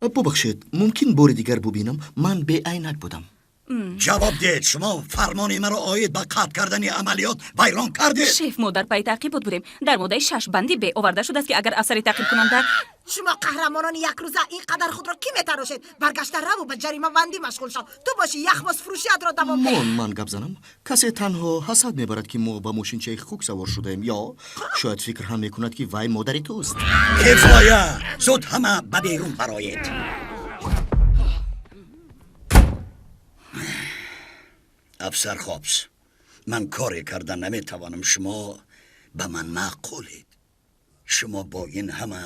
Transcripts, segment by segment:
Бубахшед, мумкин бори дигар бубинам? Ман беайнак будам. Ҷавоб диҳед, шумо фармони маро оид ба қатъ кардани амалиёт вайрон кардед. Шеф, мо дар пайи таъқибот будем. Дар моддаи 6, банди б оварда шудааст, ки агар афсари таъқибкунанда Шумо қаҳрамонони якрӯза ин қадар худро кӣ метарошед? Баргашта раву ба ҷаримабандӣ машғул шав. Ту бошӣ, яхмозфурӯшиатро давом деҳ. Мон, ман гап занам. Касе танҳо ҳасад мебарад, ки мо ба мошинчаи хук савор шудаем, ё шояд фикр ҳам мекунад, ки вай модари туст. Кифоя! Зуд ҳама ба берун бароед. Афсар Хобс, ман коре карда наметавонам. Шумо ба ман маъқулед. Шумо бо ин ҳама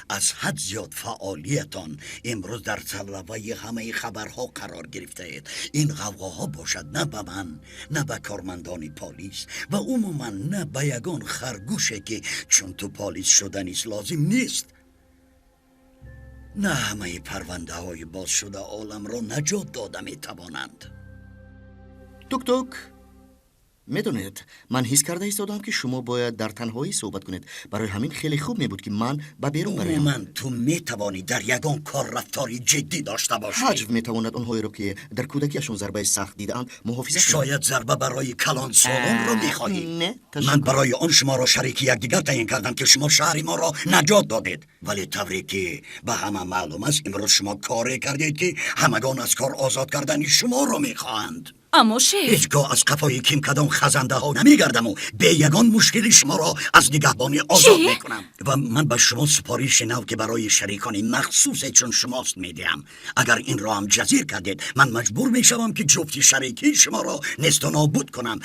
аз ҳад зиёд фаъолиятон имрӯз дар сарлавҳаи ҳамаи хабарҳо қарор гирифтаед. Ин ғавғоҳо бошад, на ба ман, на ба кормандони полис ва умуман на ба ягон харгӯше, ки чун ту полис шуданист, лозим нест. На ҳамаи парвандаҳои бозшуда оламро наҷот дода метавонанд. Тук-тук. Медонед, ман ҳис карда истодам, ки шумо бояд дар танҳоӣ суҳбат кунед. Барои ҳамин хеле хуб мебуд, ки ман ба берун бароям. Умуман, ту метавонӣ дар ягон кор рафтори ҷиддӣ дошта бошӣ? Ҳаҷв метавонад онҳоеро, ки дар кӯдакиашон зарбаи сахт дидаанд, муҳофизат кунад. Шояд зарба барои калонсолонро мехоҳӣ? Не. Ман ташаккур. барои он шуморо шарики якдигар таъин кардам, ки шумо шаҳри моро наҷот додед. Вале тавре ки ба ҳама маълум аст, имрӯз шумо коре кардед, ки ҳамагон аз кор озод кардани шуморо мехоҳанд. Аммо, шеф. Ҳеҷ гоҳ аз қафои ким кадом хазандаҳо намегардаму бе ягон мушкили шуморо аз нигаҳбонӣ озод Чӣ? мекунам. Ва ман ба шумо супориши нав, ки барои шарикони махсусе чун шумост, медиҳам. Агар инро ҳам ҷазир кардед, ман маҷбур мешавам, ки ҷуфти шарикии шуморо несту нобуд кунам.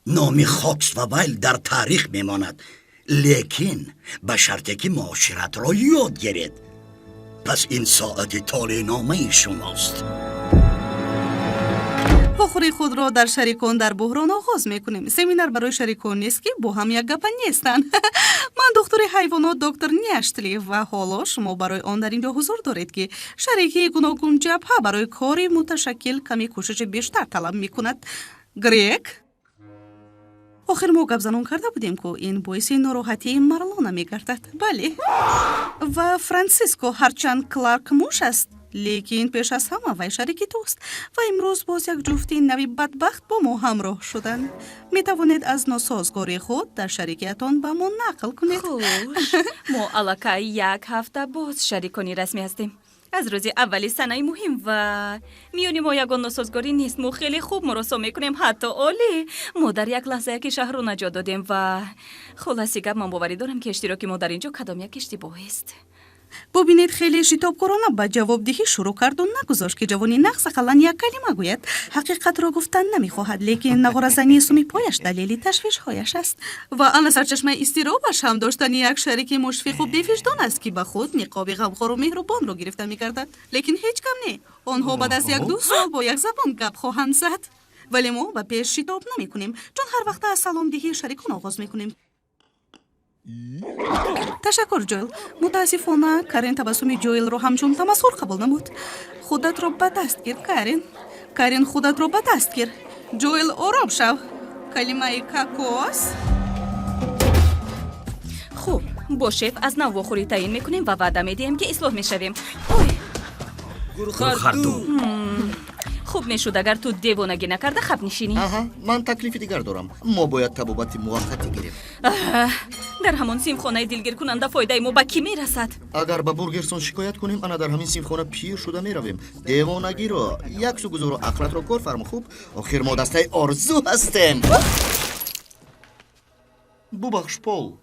Номи Хокс ва Вайл дар таърих мемонад, лекин ба шарте ки муоширатро ёд гиред. Пас ин соати толеъномаи шумост. Вохӯрии худро дар «Шарикон дар буҳрон» оғоз мекунем. Семинар барои шарикон нест, ки бо ҳам якгапа нестанд. Ман духтури ҳайвонот, доктор Няштли, ва ҳоло шумо барои он дар ин ҷо ҳузур доред, ки шарикии гуногунҷабҳа барои кори муташаккил каме кӯшиши бештар талаб мекунад. Грек, охир мо гапзанон карда будем, ку ин боиси нороҳатии Марлона мегардад. Бале, ва Франсиско, ҳарчанд Кларк муш аст, лекин пеш аз ҳама вай шарики туст. Ва имрӯз боз як ҷуфти нави бадбахт бо мо ҳамроҳ шуданд. Метавонед аз носозгории худ дар шарикиятон ба мо нақл кунед. Хуш, мо аллакай як ҳафта боз шарикони расмӣ ҳастем, аз рӯзи аввали санаи муҳим, ва миёни мо ягон носозгорӣ нест. Мо хеле хуб муросо мекунем, ҳатто олӣ. Мо дар як лаҳза яке шаҳрро наҷот додем ва хулоси гап, ман боварӣ дорам, ки иштироки мо дар ин ҷо кадом як иштибоҳест. Бубинед, хеле шитобкорона ба ҷавобдиҳӣ шурӯъ карду нагузошт, ки ҷавони нағз ақаллан як калима гӯяд. Ҳақиқатро гуфтан намехоҳад, лекин нағоразании суми пояш далели ташвишҳояш аст. Ва ана сарчашмаи изтиробаш ҳам доштани як шарики мушфиқу бевиҷдон аст, ки ба худ ниқоби ғамхору меҳрубонро гирифта мегардад. Лекин ҳеҷ гам не, онҳо баъд аз як-ду сол бо як забон гап хоҳанд зад. Вале мо ба пеш шитоб намекунем, чун ҳар вақта аз саломдиҳии шарикон оғоз мекунем. Ташаккур, Ҷоэл. Мутаассифона, Карен табассуми Ҷоэлро ҳамчун тамасхур қабул намуд. Худатро ба даст гир, Карен. Карен, худатро ба даст гир. Ҷоэл, ором шав. Калимаи кокос. Хуб, бо шеф аз нав вохӯрӣ таъин мекунем ва ваъда медиҳем, ки ислоҳ мешавем. Ой! Гурхарду. Хуб мешуд, агар ту девонагӣ накарда хаб нишинӣ. Аҳа, ман таклифи дигар дорам. Мо бояд табобати муваққатӣ гирем. Дар ҳамон синфхонаи дилгиркунанда фоидаи мо ба кӣ мерасад? Агар ба Бургерсон шикоят кунем, ана дар ҳамин синфхона пир шуда меравем. Девонагиро як су гузору ақлатро кор фармо. Хуб, охир мо дастаи орзу ҳастем. Бубахш, Пол.